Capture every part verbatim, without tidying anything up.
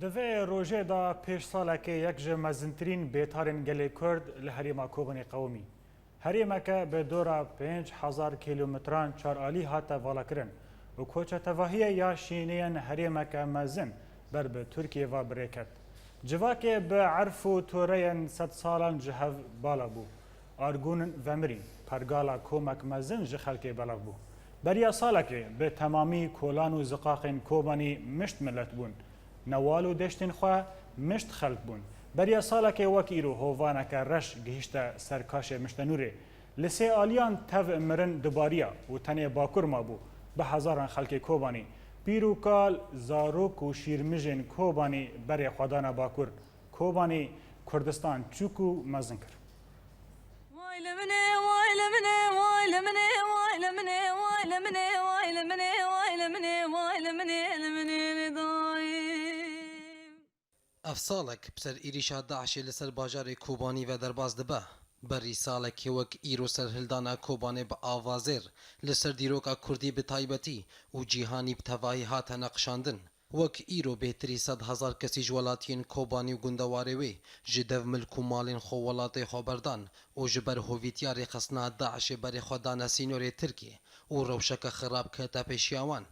Di vê rojê de pêş salekê yek ji mezintirîn bêtarên gelê Kurd li herêma Kobanê qewimî. Herêmeke bi dora pênc hezar kîlometran çaralî hate valakirin û koça tevahiyê ya şîniyên herêmeke mezin ber bi Tirkiyê ve bi rê ket. Civakê bi erf û toreyên sedsalan ji hev bala bû. Argûn vemirî, pergala komek mezin ji xelkê belav bû. Beriya salekê bi temamî kolan û ziqaqên Kobanî mişt milet bûn. Newal û deştên xwe mişt xelk bûn. Beriya salekê wek îro hovaneke reş gihîşte ser kaşê Miştenûrê. Li sê aliyan tev mirin dibariya û tenê Bakur mabû. Bi hezaran xelkê Kobanî, pîr û kal, zarok û şîrmijên Kobanî berê xwe dane Bakur. Kobanî Kurdistan çûk û mezin kir. Vay li min ê, vay li min ê, vay li min ê, vay li min ê, vay li min ê, vay li min ê, vay li min ê, vay li min ê, li min ê, li min ê, li dayê. Ev salek bi ser êrîşa DAIŞê li ser bajarê Kobanî ve derbas dibe. Berî salekê wek îro serhildana Kobanê bi ava zêr li ser dîroka Kurdî bi taybetî û cîhanî bi tevahî hate neqişandin. Wek îro bêtirî sed hezar kesî ji welatiyên Kobanî û gundewarê wê ji dev milk û malên xwe welatê xwe berdan û ji ber hovîtiya rêxistina DAIŞê berê xwe dane sînorê Tirkiyê û rewşeke xirab kete pêşiya wan.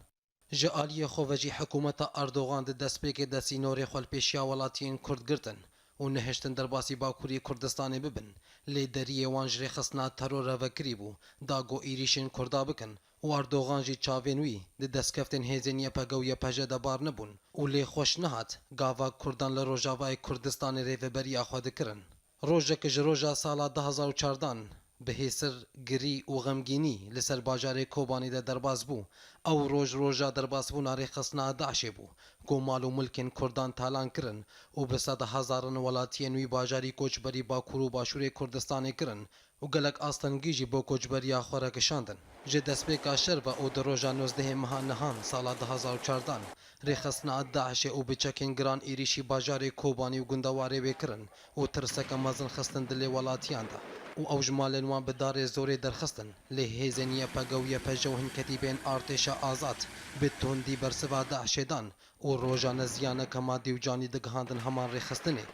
Ji aliyê xwe ve jî hikûmeta Erdogan di destpêkê de sînorê xwe li pêşiya welatiyên Kurd girtin û nehiştin derbasî Bakurê Kurdistanê bibin, lê deriyê wan ji rêxistina teror re vekirî bû, da ku êrîşên Kurda bikin û Erdogan jî çavên wî di destkeftên hêzên Y P G û Y P J de bar nebûn û lê xweş nehat gava Kurdan li Rojavayê Kurdistanê rêveberiya xwe dikirin. Rojek ji roja sala du hezar û çardan bi hêsir, girî û xemgînî li ser bajarê Kobanî de derbas bû. Ew roj roja derbasbûna rêxistina DAIŞê bû, ku mal û milkên Kurdan talan kirin û bi sed hezaran welatiyên wî bajarî koçberî Bakur û Başûrê Kurdistanê kirin û gelek astengî jî bo koçberiya xwe re kişandin. Ji destpêka şer ve û di roja nozdehê meha nihan sala du hezar û çardan, rêxistina DAIŞê û bi çekên giran êrîşî bajarê Kobanî û gundewarê wê kirin û tirseke mezin xistin dilê welatiyan de û ew ji malên wan bi darê zorê derxistin, lê hêzên Y P G û Y P J û hin ketîbên artêşa azad bi tundî bersiva DAIŞê dan û rojane ziyaneke madî û canî digihandin heman rêxistinê.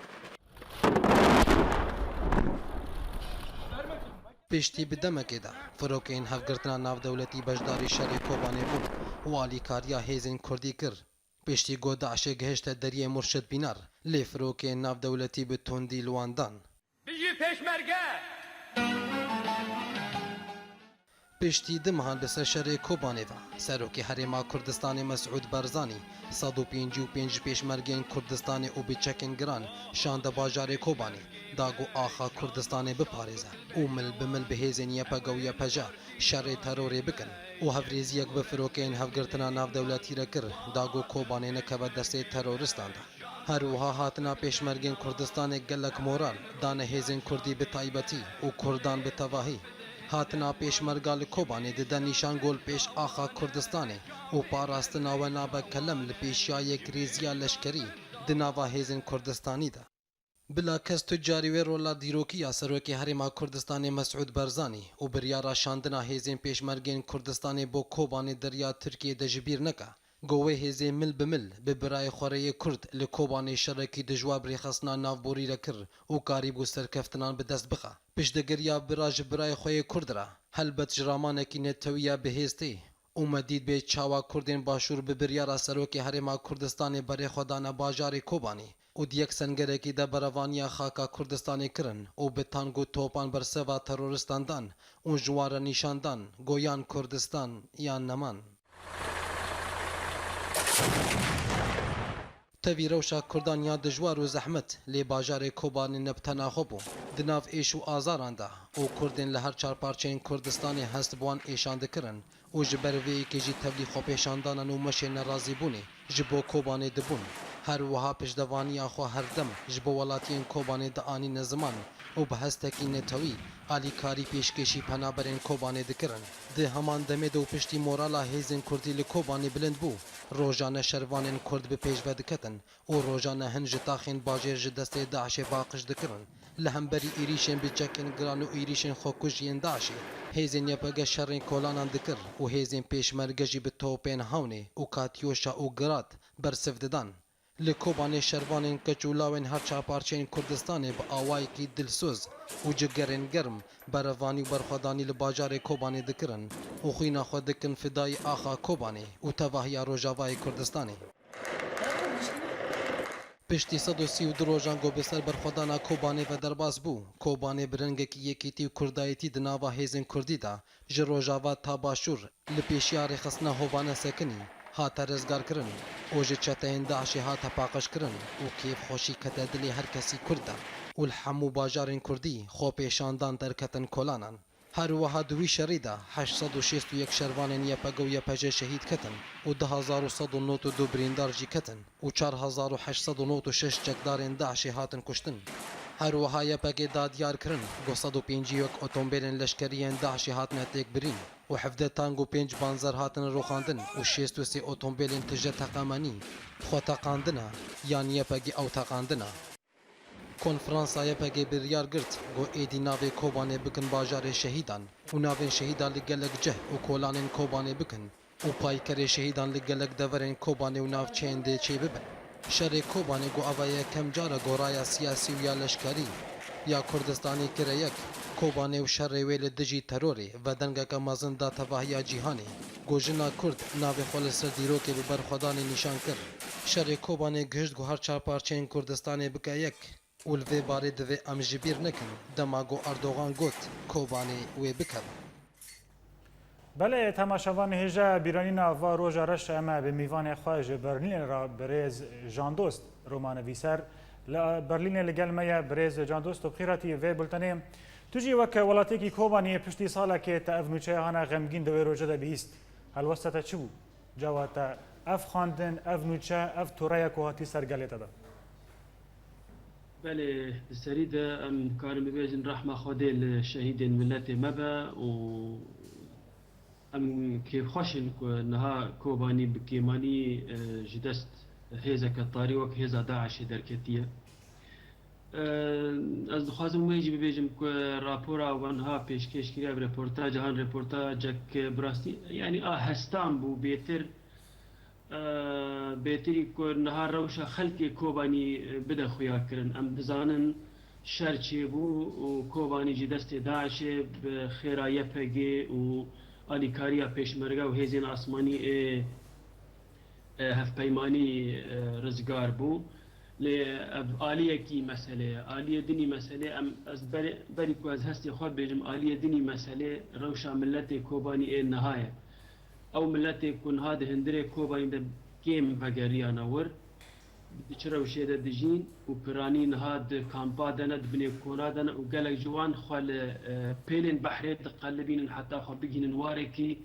Piştî bi demekê de, firokeyên hevgirtina navdewletî beşdarî şerê Kobanê bûn û alîkariya hêzên Kurdî kir. Piştî ku DAIŞê gihişte deriyê Murşid Bînar, lê firokeyên navdewletî bi tundî li wan dan. Bijî pêşmerge! Piştî du mehan bi ser şerê Kobanê ve, Serokê Herêma Kurdistanê Mesûd Barzanî sed û pêncî û pênc pêşmergeyên Kurdistanê û bi çekên giran şande bajarê Kobanê, da ku axa Kurdistanê biparêze û mil bi mil bi hêzên Y P G û Y P J şerê terorê bikin û hevrêziyek bi firokeyên hevgirtina navdewletî re kir, da ku Kobanê nekeve destê teroristan de. Her wiha hatina pêşmergên Kurdistanê gelek moral dane hêzên Kurdî bi taybetî û Kurdan bi tevahî. Hatina pêşmerga li Kobanê dide nîşan ku li pêş axa Kurdistanê û parastina we nabe kelem li pêşiya yekrêziya leşkerî di nava hêzên Kurdistanî de. Bila kes tu carî wê rola dîrokî ya Serokê Herêma Kurdistanê Mesûd Barzanî û biryara şandina hêzên pêşmergên Kurdistanê bo Kobanê deriya Tirkiyê de ji bîr neke. Ku wê hêzê mil bi mil bi birayê xwe re yê Kurd li Kobanê şerekî dijwar bi rêxistina navborî re kir û karîbû serkeftinan bi dest bixe. Piştgiriya bira ji birayê xwe yê Kurd re helbet ji ramanekî netewî ya bihêz tê û me dît bê çawa Kurdên Başûr bi biryara Serokê Herêma Kurdistanê berê xwe dane bajarê Kobanê û di yek sengerekî de berevaniya xaka Kurdistanê kirin û bi tank û topan berseva teroristan dan û ji wan re nîşan dan ku yan Kurdistan yan neman. Tevî rewşa Kurdan ya dijwar û zehmet, lê bajarê Kobanê ne bi tena xwe bû. Di nav êş û azaran de û Kurdên li her çar parçeyên Kurdistanê hest bi wan êşan dikirin û ji ber vê yekê jî tevlî xwepêşandanan û meşên nerazîbûnê ji bo Kobanê dibûn. Her wiha piştevaniya xwe her dem ji bo welatiyên Kobanê dianîne ziman û bi hestekî netewî alîkarî pêşkêşî penaberên Kobanê dikirin. Di heman demê de û piştî morala hêzên Kurdî li Kobanê bilind bû, rojane şervanên Kurd bi pêş ve diketin û rojane hin ji taxên bajêr ji destê DAIŞê paqij dikirin. Li hemberî êrîşên bi çekên giran û êrîşên xwekuj yên DAIŞê, hêzên Y P G şerên kolanan dikir û hêzên pêşmerge jî bi topên hewnê û katyoşa û grad bersiv didan. Li Kobanê şervanên keç û lawên her çar parçeyên Kurdistanê bi awayekî dilsoz û cigerên germ berevanî û berxwedanî li bajarê Kobanê dikirin û xwîna xwe dikin fidayî axa Kobanê û tevahiya Rojavayê Kurdistanê. Piştî sed û sî û du rojan ku bi ser berxwedana Kobanê ve derbas bû, Kobanê bi rengekî yekîtî û kurdayetî di nava hêzên kurdî de ji rojava ta başûr li pêşiya rêxistina hovane sekinî hate rizgarkirin û ji çeteyên DAIŞê hate paqijkirin û kêfxweşî kete dilê her kesî kurd de û li hemû bajarên kurdî xwepêşandan derketin kolanan. Her wiha di wî şerî de heşt sed û şêst û yek şervanên YPG û YPJ şehîd ketin û du hezar û sed û nod û du birîndar jî ketin û çar hezar û heşt sed û nod û şeş çekdarên DAIŞê hatin kuştin. Her wiha YPG da diyar kirin ku sed û pêncî û yek otombêlên leşkerî yên DAIŞê hatine têkbirîn û hevdeh tank û pênc panzer hatine rûxandin û şêst û sê otombêlên tije teqemenî, xweteqandine yan YPG ew teqandine. Konferansa YPG biryar girt ku êdî navê Kobanê bikin bajarê şehîdan û navên şehîdan li gelek cih û kolanên Kobanê bikin û paykerê şehîdan li gelek deverên Kobanê û navçeyên dê çêbibin. Şerê Kobanê ku eva yekem car e ku raya siyasî û ya leşkerî ya Kurdistanê kire yek, Kobanê û şerê wê li dijî terorê ve dengeke mezin da tevahiya cîhanê. Ku jina Kurd navê xwe li ser dîrokê bi berxwedanê nîşan kir. Şerê Kobanê gihişt ku her çar parçeyên Kurdistanê bike yek û li vê barê divê em ji bîr nekin dema ku Erdogan got Kobanê wê bikevin. Belê, temaşevan hêja bîranîna va roja reş em e bi mîvanê xwe ji Berlînê re birêz Can Dost, romanivîser, li Berlînê li gel me ye. Birêz Can Dost, tu bi xêr hatî vê bultenê. Tu jî wek welatiyekî Kobaniyê piştî salekê te ev nûçeya hana xemgîn di wê roje de bihîst. Helwesta te çi bû? Çawa te ev xwendin, ev nûçe, ev toreya ku hatî ser gelê te de? Belê, di serî de em karin bibêjin rehma Xwedê li şehîdên miletê me be û em kêfxweş in ku niha Kobanî bi kêmanî, e, ji dest hêzeke tarî wek hêza DAIŞê derketiye. E, ez dixwazim wê jî bibêjim ku rapora we niha pêşkêş kiriye, ev reportaja han reportajek bi rastî, yanî a hestan bû bêtir. Bêtirî ku niha rewşa xelkê Kobanî bide xuyakirin. Em dizanin şer çêbû û Kobanî ji destê DAIŞê bi xêra YPG û alîkariya pêşmerge û hêzên asmanî ê, ê hevpeymanî, ê, rizgar bû. Lê ev aliyekî mesele ye. Aliyê dinî mesele, em, ez berê, berî ku ez hestê xwe bêjim, aliyê dinî mesele rewşa miletê Kobanî ê niha ye. Ew miletê ku niha di hundirê Kobanî de kêm vegeriyane wir, di çi rewşê de dijîn û piranî niha di kampa de ne, di binê kona de ne û gelek ji wan xwe li, e, pêlên behrê diqelibînin heta xwe bigihînin warekî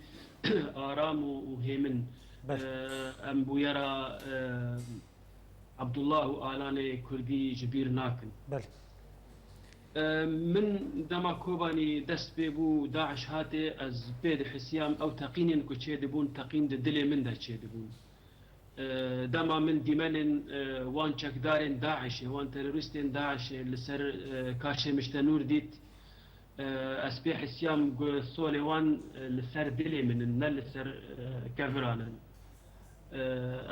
aram û, û hêmin. Belê. E, em bûyera, e, Abdullah û alanê Kurdî ji bîr nakin. Belê. E, min dema Kobanî dest pê bû, DAIŞ hatê, ez pê dihisiyam ew teqînên ku çêdibûn, teqîn di dilê min de çêdibûn. E, dema min dîmenên, e, wan çekdarên DAIŞê, wan terorîstên DAIŞê li ser, e, Kaşê Miştenûr dît, e, ez pê hisiyam ku solê wan, e, li ser dilê min in, ne li ser, e, keviran in. E,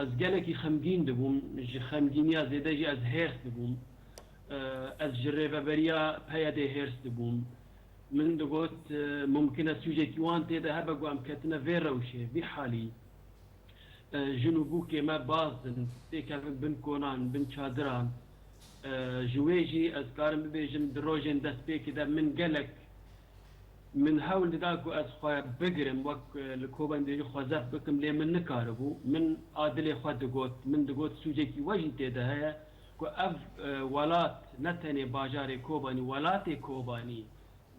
ez gelekî xemgîn dibûm, ji xemgîniya zêde jî ez hêrs dibûm. E, ez ji rêveberiya P Y D hêrs dibûm. Min digot, e, mumkin e sûcekî wan tê de hebe ku em ketine vê rewşê, vî halî. E, jin û bûkê me baz in, têkevin bin konan, bin çadiran. E, ji wê jî ez karim bibêjim, di rojên destpêkê de min gelek, min hewl dida ku ez xwe bigirim, wek, e, li Kobanî dibêjin xwe zeft bikim, lê min nikaribû. Min a dilê xwe digot, min digot, sûcekî we jî tê de heye ku ev, e, welat, ne tenê bajarê Kobanî, welatê Kobanî,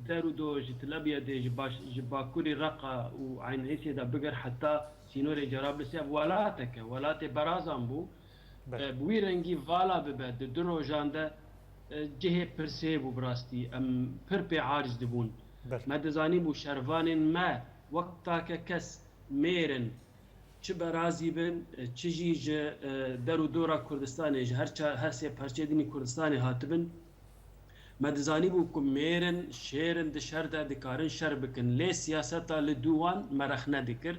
der û dor ji Tel Abyadê, ji baş-, ji bakurê Reqa û Eyn Îsê de bigir heta sînorê Cerablûsê, ev welatek e, welatê berazan bû. Belê. E, bi wî rengî vala bibe, di du rojan de, e, cihê pirsê bû bi rastî. Em pir pê aciz dibûn. Belê. Me dizanîbû şervanên me wek take kes mêr in. Çi berazî bin, çi jî ji, e, der û dora Kurdistanê, ji her ça-, her sê perçeyê din ê Kurdistanê hatibin. Me dizanîbû ku mêr in, şêr in, di şer de dikarin şer bikin. Lê siyaseta li dû wan me rexne dikir.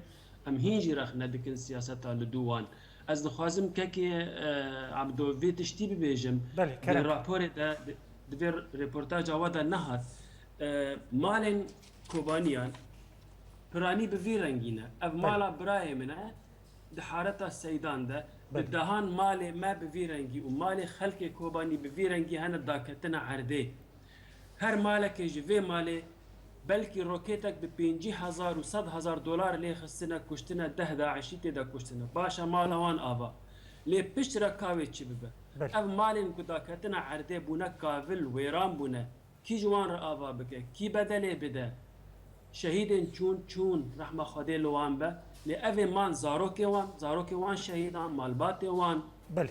Em hîn jî rexne dikin siyaseta li dû wan. Ez dixwazim kekê, e, Ebdo, vê tiştî bibêjim. Belê, kerem. Di raporê de, di, di vê reportaja we de nehat. E, malên Kobaniyan piranî bi vî rengî ne. Ev Belê. mala birayê min e, di hareta Seydan de, Belê. bi dehan malê me bi vî rengî û malê xelkê Kobanî bi vî rengî hene daketine erdê. Her malekê ji vê malê belkî roketek bi pêncî hezar û sed hezar dolar lê xistine, kuştine, deh DAIŞî tê de kuştine. Baş e, mala wan ava. Lê pişt re ka wê çi bibe? Belê. Ev malên ku daketine erdê bûne kavil, wêran bûne. Kî ji wan re ava bike? Kî bedelê bide? Şehîdên çûn, çûn, rehma Xwedê li wan be. Lê ev ê man zarokê wan, zarokê wan şehîdan, malbatê wan. Belê.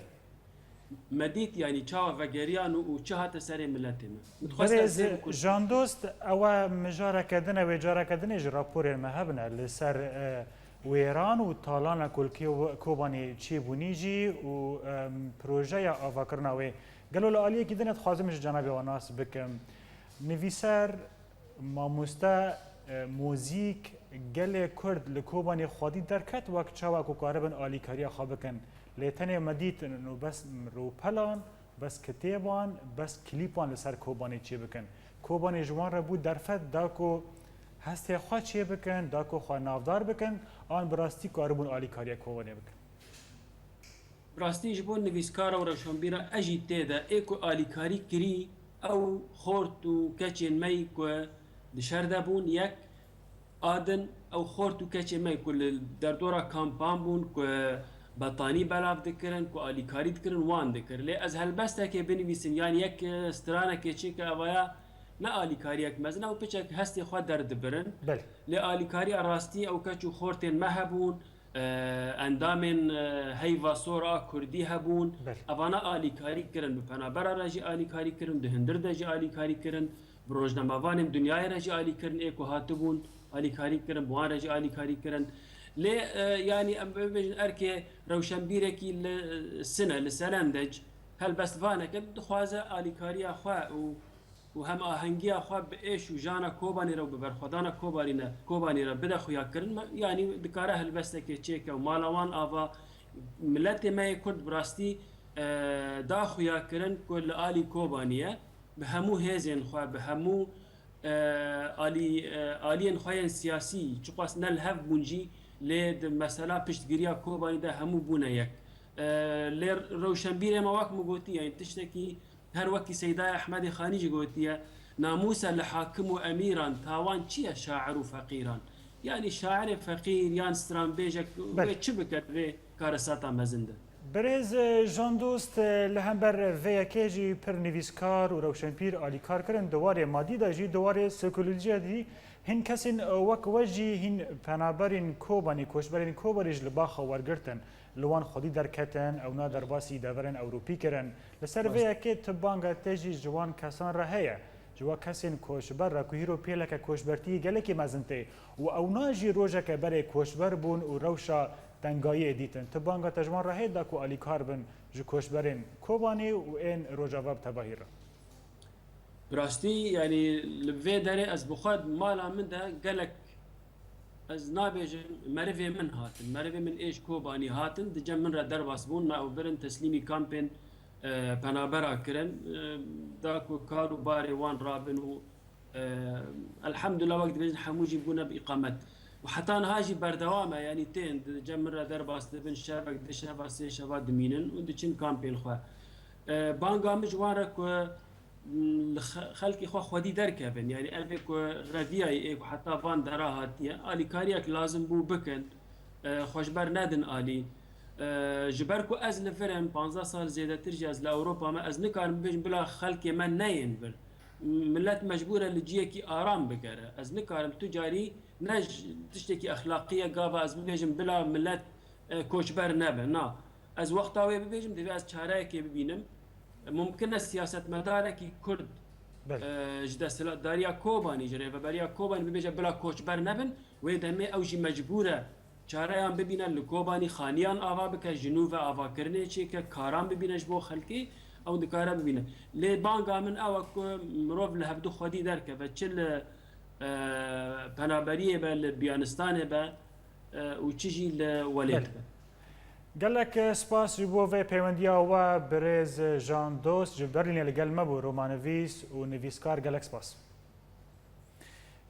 Me dît, yanî çawa vegeriyan û, û çi hate serê miletê me. Min dixwest ez vê Birêz bikum. Jandost, ew e mijareke din e, wê careke dinê ji raporên me hebine li ser, e, wêran û talana ku li Kê-, Kobanê çêbûnî jî û, em, projeya avakirina wê. Gelo li aliyekî din e dixwazim ji cenabê we nas bikim. Nivîser, mamoste, e, muzîk, gelê Kurd li Kobanê xwedî derket wek çawa ku karibin alîkariya xwe bikin. Lê tenê me dît, no bes ropelan, bes kitêban, bes klîpan li ser Kobanê çê bikin. Kobanê ji wan re bû derfet da ku hestê xwe çê bikin, da ku xwe navdar bikin, an bi rastî karibûn alîkariya Kobanê bikin. Bi rastî ji bo nivîskara û rewşenbîra ez jî tê de ê ku alîkarî kirî, ew xort û keçên me yî ku di şer de bûn, yek a din ew xort û keçên me yî ku li derdora kampan bûn, ku betanî belav dikirin, ku alîkarî dikirin, wan dikir. Lê ez helbestekê binivîsim, yan yek, e, stranekê çêke, evaya ne alîkariyek mezin, ew piçek hestê xwe derdibirin. Belê. Lê alîkariya rastî ew keç û xortên me hebûn, e, endamên, e, Heyva Sor a Kurdî hebûn. Belê. Evana alîkarî kirin, bi penabera re jî alîkarî kirin, di hundir de jî alîkarî kirin, bi rojnamevanên dinyayê re jî alî kirin, ê ku hatibûn alîkarî kirin, bi wan re jî alîkarî kirin. Lê, e, yanî em bibêjin erkê rewşenbîrekî li, e, Sine, li Selendec, helbestvaneke dixwaze alîkariya xwe û û hemahengiya xwe bi êş û jana Kobanî re û bi berxwedana Kobanî ne, Kobanî re bide xuyakirin, me, yanî dikare helbestekê çêke û mala wan ava miletê me yê Kurd bi rastî, e, da xuyakirin ku li alî Kobanî ye, bi hemû hêzên xwe, bi hemû, e, alî, e, aliyên xwe yên siyasî, çiqas ne li hev bûn jî, lê di mesela piştgiriya Kobanî de hemû bûne yek. E, lê rewşenbîrê me wek min gotî, yanî tiştekî Her wekî Seydayê Ehmedê Xanî jî gotiye, namûs e li hakim û emîran, tawan çi ye şair û feqîran? Yanî şairê feqîr yan stranbêjek Belê. wê çi bike vê karesata mezin de? Birêz, e, Jandost, e, li hember vê yekê jî pir nivîskar û rewşenbîr alîkar kirin. Di warê madî de jî, di warê sosyolojiyê de jî hin kesên, e, wek we jî hîn penaberên Kobanî, koçberên Kobanî jî li ba xwe wergirtin. Li wan xwedî derketin, ewna derbasî deverên Ewropî kirin. Li ser vê Rast. yekê tu banga te jî ji wan kesan re heye. Ji wa kesên koçber re ku hîro pêleke koçbertiyê gelekî mezin tê û ewna jî rojeke berê koçber bûn û rewşa tengayiyê dîtin. Tu banga te ji wan re heye da ku alîkar bin ji koçberên Kobanê û ên Rojava bi tevahî re? Bi rastî, yanî li vê derê ez bi xwe mala min de gelek, ez nabêjim, merivê min hatin. Merivê min ê ji Kobanî hatin, di cem min re derbas bûn, me ew birin teslîmî kampên, e, penabera kirin. E, da ku kar û barê wan rabin û, e, elhamdulillah, wek dibêjin, hemû jî bûne bi îqamet. Û heta niha jî berdewam e, yanî tên di cem min re derbas dibin, şevek, di şeva, sê şeva dimînin û diçin kampên xwe. E, banga min ji wan re ku li xe-, xelkê xwe xwedî derkevin. Yanî ev ê ku reviyayê ê ku heta van dera hatiye, alîkariyek lazim bû bikin, e, xwe ji ber nedin alî. E, ji ber ku ez li vir im, panzdeh sal zêdetir jî ez li Ewropa me, ez nikarim bibêjim bila xelkê me neyên vir. Milet mecbûr e li ciyekî aram bigere. Ez nikarim tu carî ne ji tiştekî exlaqî ye gava ez bibêjim bila milet, e, koçber nebe. Na. Ez wexta wê bibêjim, divê ez çareyekê bibînim. Mumkin e siyasetmedarekî Kurd, Belê. e, ji desthilatdariya Kobanî, ji rêveberiya Kobanî bibêje bila koçber nebin. Wê demê ew jî mecbûr e çareyan bibîne, li Kobanî xaniyan ava bike, ji nû ve avakirinê çêke, karan bibîne ji bo xelkê, ew dikare bibîne. Lê banga min ew e ku mirov li hevdu xwedî derkeve, çi li, e, penaberiyê be, li biyanistanê be, e, û çi jî li welêt Belê. be. Gelek spas ji bo vê peywendiya we, birêz Jan Dost ji Berlînê li gel me bû, romanivîs û nivîskar. Gelek spas.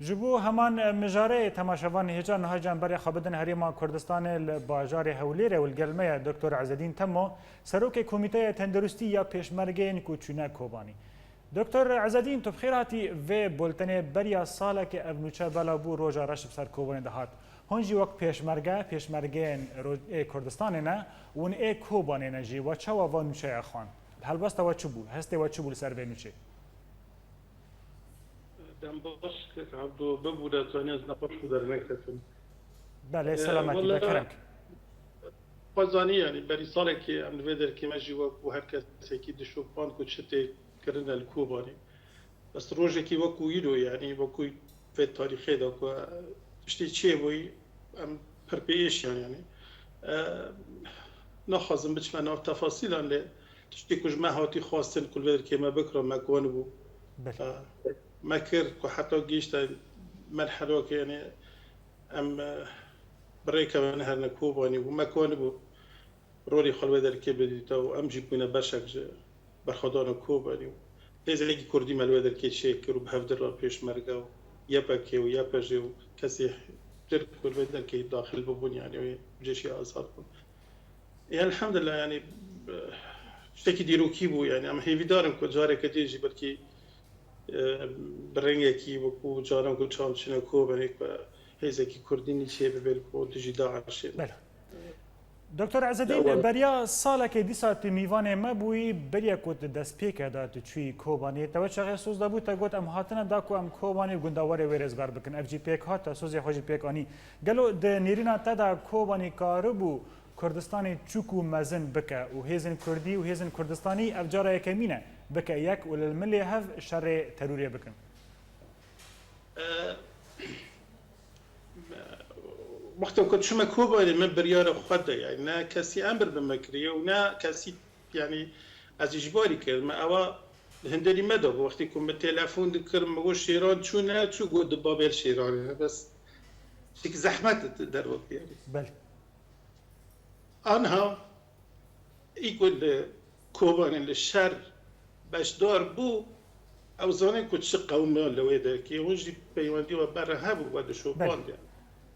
Ji bo heman mijarê, temaşevanê hêja niha jî em berê xwe bidin Herêma Kurdistanê li bajarê Hewlêrê û li gel me ye Doktor Ezedîn Temo, Serokê Komîteya Tenduristî ya Pêşmergeyên ku çûne Kobanî. Doktor Ezedîn, tu bi xêr hatî vê bultenê. Beriya salekê ev nûçe bela bû, roja reş bi ser Kobanê dihat. Hûn jî wek pêşmerge, pêşmergeyên ro-, ê Kurdistanê ne, hûn ê Kobanê ne jî. We çawa va nûçeya xwend? Helbesta we çi bû? Hestê we çi bû li ser vê nûçê? Dem baş, kek Ebdo, bibûre, zanî ez nexweş û dernekefim. Belê, Ee, selametî be, wele kerem. Xwe zanî, yanî berî salekê em li vê derkê me jî wek û her kesekî dişopand ku çi tê kirine li Kobanê. Bes rojekî wekû îro, yanî wekû vê tarîxê de ku tiştê çêbûyî, em pir pê êşiyan, yanî. Ee, naxwazim biçime nav tefasîlan, lê tiştê ku ji me hatî xwestin ku li vê derkê me bikira, me konibû. Belê. Ee, me kir ku heta gihîşte merhelokê, yanî em, e, bi rêkevin herine Kobanî û me konibû rolê xwe li vê derkê bidîte û em jî bûne beşek ji berxwedana Kobanî û hêzekî Kurdî me li vê derkê çêkir û bi hevdir re pêşmerge û Y P G û Y P J û kesê Tirk ku li vê derkê daxil bibûn, yanî wê cêşê azad bûn. Ê, elhamdulillah, yanî, e, tiştekî dîrokî bû, yanî em hêvîdar in ku careke dî jî belkî, e, bi rengekî wekû caran ku çawa çine Kobanê ku hêzekî Kurdî nî çêbibe li ku dijî DAIŞê. Belê. Doktor Ezedîn, Ya, wala. Beriya salekê dîsa tu mîvanê me bûyî, beriya ku tu destpêkê de tu çûyî Kobanê, te wê çaxê soz de bû, te got, em hatine da ku em Kobanê gundewarê wê rêzgar bikin. Ev jî pêk hat, te sozê xwe jî pêk anî. Gelo di nêrîna te de Kobanê karibû Kurdistanê çûk û mezin bike û hêzên Kurdî û hêzên Kurdistanî ev cara yekemîn e bike yek û li milê hev şerê terorê bikin? E, wexta ku çûme Kobanê, min biryara xwe da, yanî ne kesî emr bi me kiriye û ne kesî, yanî ez jî ji barî kir. Me ewa li hundirî me de bû. Wextê ku min telefon dikir, min got, "Şêran çû, neçû?" Got, "Di babê li Şêranê ne." Bes tiştekî zehmet derve bû, yanî. Belê. Anha, î ku li Kobanê li şer beşdar bû, ew zanî ku çi qewm e li wê derkê. Hûn jî peywendî we berre hebû, we dişopand, yanî.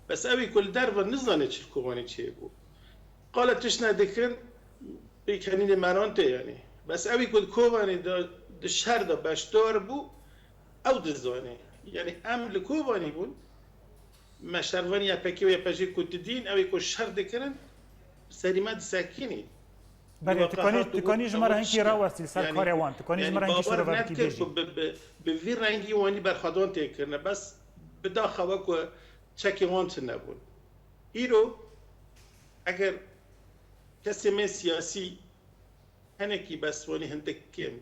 Bes ew î ku li derve nizane çi li Kobanê çêbû. Qala tişt nedikin, pêkenînê meran tê, yanî. Bes ew î ku li Kobanê de, di şer de beşdar bû, ew dizane. Yanî em li Kobanê bûn, me şervanî Y P G û Y P J ku didîn, ew ê ku şer dikirin, serî me disekînî. Belê, tu kanî, tu kanî ji me re hinkî rawestî li ser karê wan, tu kanî ji me re hinkî şorevarekî bêjî. Bi, bi, bi vî rengî wanî berxwedan tê kirine, bes bi daxa we ku çekê wan tune bûn. Îro eger kesê me siyasî hinekî bes wanî hindik kêm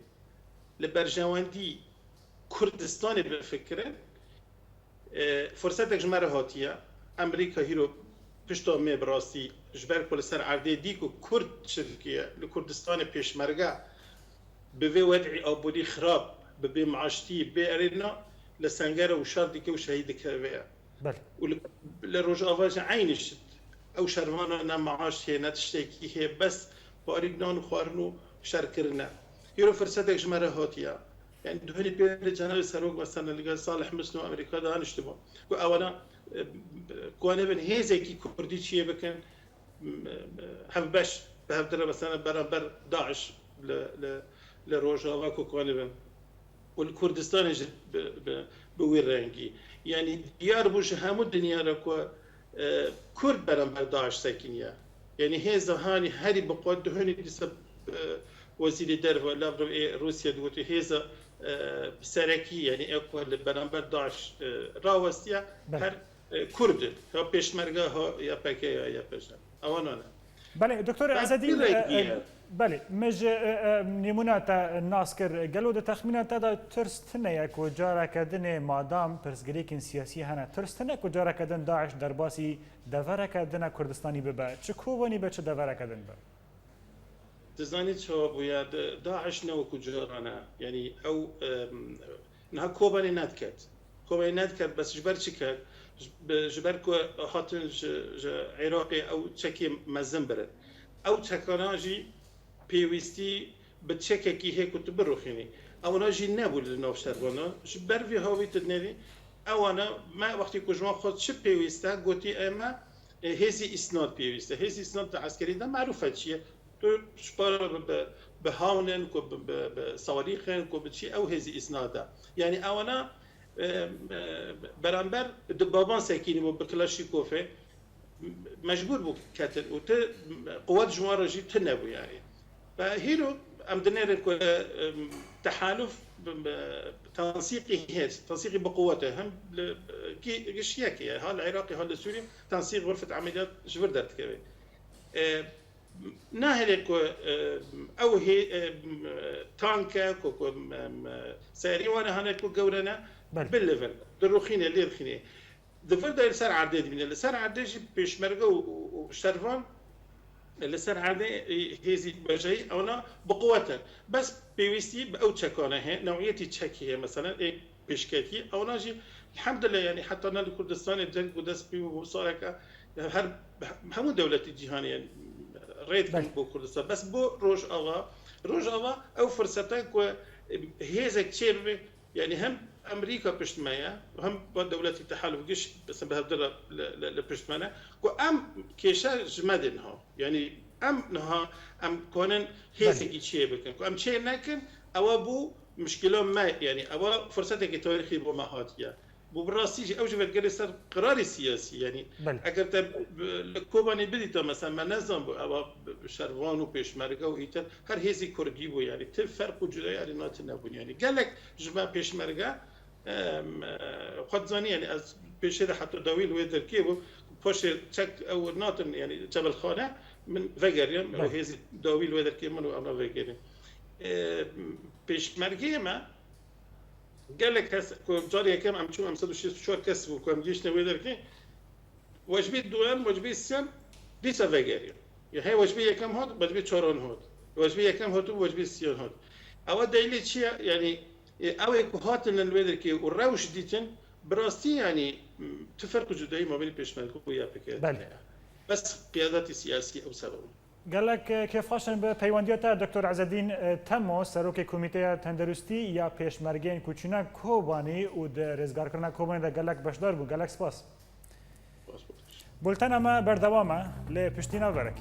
li berjewendî Kurdistanê bifikirin, e, fursetek ji me re hatiye. Amerîka hîro pişta me bi rastî, ji ber ku li ser erdê dî ku Kurd çi dikiye, li Kurdistanê pêşmerge bi vê wed'î aborî xirab, bi bê maaştî, bê erêna li sengere û şer dike û şehîd dike vê ye. Belê. Û li, li Rojava jî eynî şit. Ew şervana ne maaş heye, ne tiştekî heye, bes parîk nan û xwarin û şer kirine. Îro firsetek ji me re hatiye. Yanî duhunî pê li cenabê serok mesela li gel Salih Misno Amerîka daniştibû. Ku ewana, e, ku wan bin hêzekî Kurdî çiyê bikin, hevbeş bi hevdire mesela beramber DAIŞ li, li, li Rojava ku kanibin û li Kurdistanê jî bi, bi, bi wî rengî. Yanî diyar bû ji hemû dinya re ku, e, Kurd beramber DAIŞ sekiniye. Yanî hêza hanî herî bi qwet duhunî dîsa, e, Wezîrê Derve Lavrov ê Rûsya digotiye hêza, e, serekî, yanî ê ku li beramber DAIŞ, e, rawestiye, Belê. her e, Kurd in. Ya Pêşmerge ha, ya P K K ya, ya P J. Ewa nane. Belê, Doktor Ezedîn, e, e, belê, me ji, e, e, nîmûna te nas kir. Gelo di texmîna te de tirs tune ye ku careke dinê madam pirsgirêkên siyasî hene, tirs tune ku careke din DAIŞ derbasî devereke din a Kurdistanî bibe? Çi Kobanî be, çi devereke din be? Dizanî çawa bûye? Di-, DAIŞ ne wekû caran e. Yanî ew, em, niha Kobanê nediket. Kobanê nediket, bes ji ber çi ket? Ji, bi, ji ber ku hatin ji, ji Iraqê ew çekê mezin birin. Ew çekana jî pêwîstî bi çekekî hê ku tu birûxînî. Ewana jî nebû li nav şervana. Ji ber vê hawî tu dinêrî, ewana me wextî ku ji wan xwest çi pêwîst e, gotî ê me, e, hêzî îsnad pêwîst e. Hêzî îsnad di eskerî de merûf e çi ye. Tu ji para bi, bi, bi hawn in, ku bi, bi, bi sawalîx in, ku bi çi ew hêzî îsnad e. Yanî ewana, e, e, beramber di baban sekînî bû bi Klaşnîkovê, mecbûr bû ketin û tu quwet ji wan re jî tune bû yanî. Ve hîro em dinêrin ku, em, tehaluf, em, tensîqî hê, tensîqî bi quwet e. Hem li, gi-, giş yek e. Ha li Iraqê, ha li Sûriyê tensîq, xurfet emeliyat ji vir derdikeve. E, nahêle ku, e, ew hê, e, tank e, ku, ku, em, serî wan e hane ku gewre ne, Belê. Bilivin, dirûxîne, lê dixîne. Di vir de li ser erdê dibîne. Li ser erdê jî pêşmerge û, û, û şervan li ser erdê, e, hêzî bejeyî, ewna bi quwet in. Bes pêwîstî bi ew çekane heye, newiyetî çekî heye, meselen, ê pêşketî, ewna jî, elhamdülillah, yanî heta ne li Kurdistanê ceng û dest pê û saleke, her, hemû dewletî cîhanê, yanî, rê dikin Belê. Bo Kurdistan. Bes bo Rojava, Rojava ew firsete ku, e, hêzek çêbibe, Yanî hem Amerîka pişt me ye, hem va dewletî tehaluf giş, mesela bi hevdira li, li, li pişt me ne, ku em kêşe ji me dê niha. Yanî em niha, em kanin hêzekî çê bikin. Ku em çê nekin, ewa bû muşkila me, yanî ewa firsetekî tarîxî bo me hatiye. Bû bi rastî jî ew ji vedigerê ser qirarê siyasî, yanî Belê. Eger te bi, li Kobanê bidîta, mesela me nezan bû, ewa bi, bi şervan û pêşmerge û îtir, her hêzî kurdî bû, yanî ti ferq û cudayî erê nati nebûn. Yanî gelek ji me pêşmerge, em, e, xwe dizanî, yanî ez pêşê de heta dawî li wê derkê bû, paşê çek ew natin, yanî Cebelxane, min vegeriyan, ew Belê. Hêzî dawî li wê derkê min û ewna vegerîn. E, pêşmergeyê me, gelek kes, ku carê yekem em çûn, em sed û şêst û çar kes bû, ku em gihiştine wê derkê, wecbê duem, wecbê siyem, dîsa vegeriyan. Ya hê wecbê yekem hat, wecbê çaran hat. Wecbê yekem hat û wecbê siyan hat. Ewa deylê çi ye? Yanî, e, ew ê ku hatin li wê derkê û rewş dîtin, bi rastî, yanî, m, tu ferq û cudayî mabênî pêşmerge û Y P G Belê. Heye. Bes qiyadatî siyasî ew sebeb in. Gelek, e, kêfxweş in bi peywendiya te, Doktor Ezedîn, e, Temo, Serokê Komîteya Tenderustî ya Pêşmergeyên ku çûne Kobanî û di rêzgarkirina Kobanî de gelek beşdar bû. Gelek spas. Spas, spas. Bultena me berdewam e, lê piştî navberek.